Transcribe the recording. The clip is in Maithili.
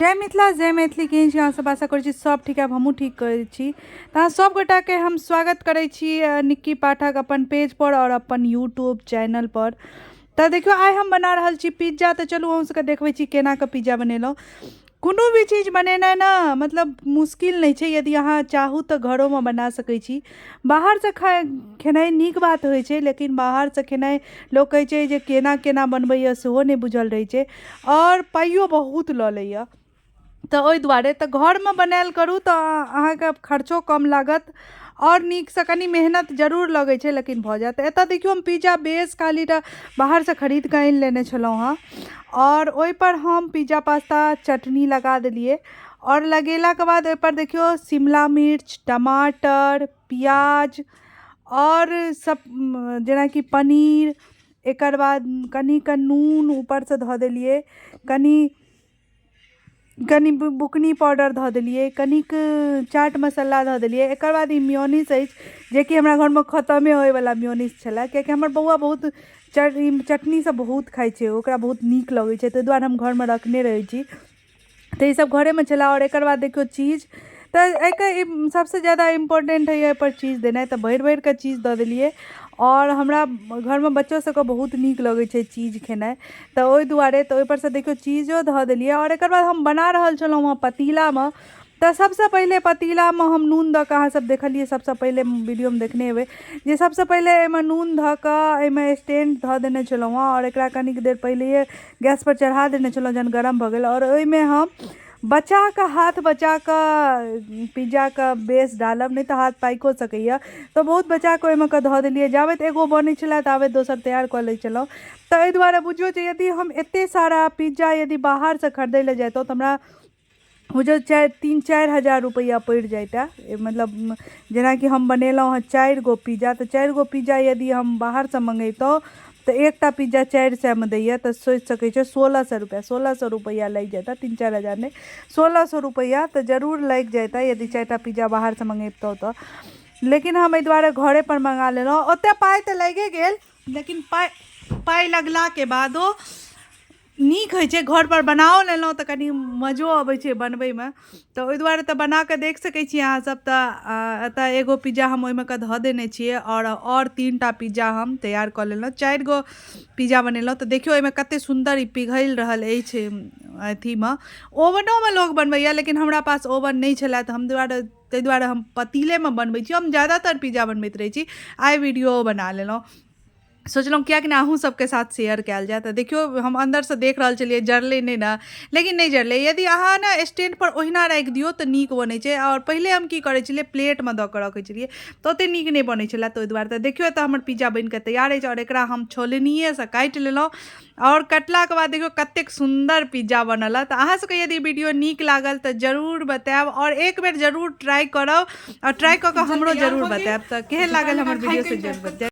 जय मिथिला जय मैथिली। केहन छी अहाँ सब? आशा करै छी सब ठीक आब, हमहूँ ठीक करै छी। तऽ अहाँ सब गोटाके हम स्वागत करै छी निक्की पाठक अपन पेज पर आओर अपन यूट्यूब चैनल पर। तऽ देखियौ, आइ हम बना रहल छी पिज्जा। तऽ चलू अहूँ सबके देखबै छी केना कऽ पिज्जा बनेलहुँ। कोनो भी चीज बनेनाइ ने मतलब मुश्किल नहि छै, यदि अहाँ चाहू तऽ घरोमे बना सकै छी। बाहरसँ खेनाइ नीक बात होइ छै, लेकिन बाहरसँ खेनाइ लोक कहै छै जे केना केना बनबैए सेहो नहि बुझल रहै छै आओर पाइयो बहुत लऽ लैए। तऽ ओहि दुआरे तऽ घरमे बनायल करू तऽ अहाँके खर्चो कम लागत आओर नीकसँ कनि मेहनत जरूर लगै छै, लेकिन भऽ जायत। एतऽ देखियौ, हम पिज्जा बेस खालीटा बाहरसँ खरीद कऽ आनि लेने छलहुँ हँ आओर ओहिपर हम पिज्जा पास्ता चटनी लगा देलियै। आओर लगेलाके बाद ओहिपर देखियौ शिमला मिर्च, टमाटर, प्याज आओर सब, जेनाकि पनीर। एकर बाद कनिके नून ऊपरसँ धऽ देलियै, कनि कनि बुकनी पाउडर धऽ देलियै, कनिक चाट मसाला धऽ देलियै। एकर बाद ई मेयोनीज अछि, जेकि हमरा घरमे खतमे होइवला मेयोनीज छलै, कियाकि हमर बौआ बहुत चटनी सब बहुत खाइ छै, ओकरा बहुत नीक लगै छै, ताहि दुआरे हम घरमे रखने रहै छी। तऽ ईसब घरेमे छलै। आओर एकर बाद देखियौ चीज। तऽ एहिके सबसँ ज्यादा इम्पोर्टेन्ट होइए एहिपर चीज देनाइ, तऽ भरि भरिकऽ चीज दऽ देलियै। आओर हमरा घरमे बच्चो सबके बहुत नीक लगै छै चीज खेनाइ, तऽ ओहि दुआरे तऽ ओहिपरसँ देखियौ चीजो धऽ देलियै। आओर एकर बाद हम बना रहल छलहुँ हँ पतीलामे। तऽ सबसँ पहिले पतीलामे हम नून दऽ कऽ, अहाँसब देखलियै सबसँ पहिले वीडियोमे देखने हेबै जे सबसँ पहिले एहिमे नून धऽ कऽ एहिमे स्टैण्ड धऽ देने छलहुँ हँ आओर एकरा कनिक देर पहिलैए गैसपर चढ़ा देने छलहुँ। जहन गरम भऽ गेल आओर ओहिमे हम बचाकऽ, हाथ बचाकऽ पिज्जाके बेस डालब, नहि तऽ हाथ पाकिओ सकैए, तऽ बहुत बचाकऽ ओहिमे कऽ धऽ देलियै। जाबत एगो बनै छलै ताबत दोसर तैयार कऽ लै छलहुँ। तऽ एहि दुआरे बुझियौ जे यदि हम एतेक सारा पिज्जा यदि बाहरसँ खरीदै लए जैतहुँ तऽ हमरा बुझियौ 4, 3, 4 हजार रुपैआ पड़ि जैतै। मतलब जेनाकि हम बनेलहुँ हँ चारि गो पिज्जा, तऽ चारि गो पिज्जा यदि हम बाहरसँ मँगैतहुँ तऽ एकटा पिज्जा 400मे दैए, तऽ सोचि सकै छियै 1600 रुपैआ, 1600 रुपैआ लागि जैतै। 3-4 हजार नहि, 1600 रुपैआ तऽ जरूर लागि जैतै यदि चारिटा पिज्जा बाहरसँ मँगैबतहुँ तऽ। लेकिन हम एहि दुआरे घरेपर मँगा लेलहुँ। ओतेक पाइ तऽ लागिए गेल, लेकिन पाइ पाइ लगलाके बादो नीक होइ छै। घरपर बनाओ लेलहुँ तऽ कनि मजो अबै छै बनबैमे, तऽ ओहि दुआरे तऽ बनाकऽ देख सकै छी अहाँसब। तऽ एतऽ एगो पिज्जा हम ओहिमे कऽ धऽ देने छियै आओर तीनटा पिज्जा हम तैयार कऽ लेलहुँ। चारि गो पिज्जा बनेलहुँ। तऽ देखियौ, एहिमे कतेक सुन्दर ई पिघलि रहल अछि। अथीमे ओवनोमे लोक बनबैए, लेकिन हमरा पास ओवन नहि छलै, तऽ हम दुआरे ताहि दुआरे हम पतीलेमे बनबै छी। हम ज्यादातर पिज्जा बनबैत रहै छी। आइ वीडियो बना लेलहुँ, सोचलहुँ किएक नहि अहूँ सबके साथ शेयर कयल जाय। तऽ देखियौ, हम अन्दरसँ देख रहल छलियै जरलै नहि ने, लेकिन नहि जरलै। यदि अहाँ ने स्टैण्डपर ओहिना राखि दियौ तऽ नीक बनै छै। आओर पहिले हम की करै छलियै, प्लेटमे दऽ कऽ रखै छलियै तऽ ओतेक नीक नहि बनै छलै, तऽ ओहि दुआरे। तऽ देखियौ, एतऽ हमर पिज्जा बनि कऽ तैयार अछि आओर एकरा हम छोलनिएसँ काटि लेलहुँ। आओर कटलाके बाद देखियौ कतेक सुन्दर पिज्जा बनल हँ। तऽ अहाँ सबके यदि वीडियो नीक लागल तऽ जरूर बतायब आओर एक बेर जरूर ट्राइ करब आओर ट्राइ कऽ कऽ हमरो जरूर बतायब। तऽ केहन लागल हमर वीडियो से जरूर बतायब।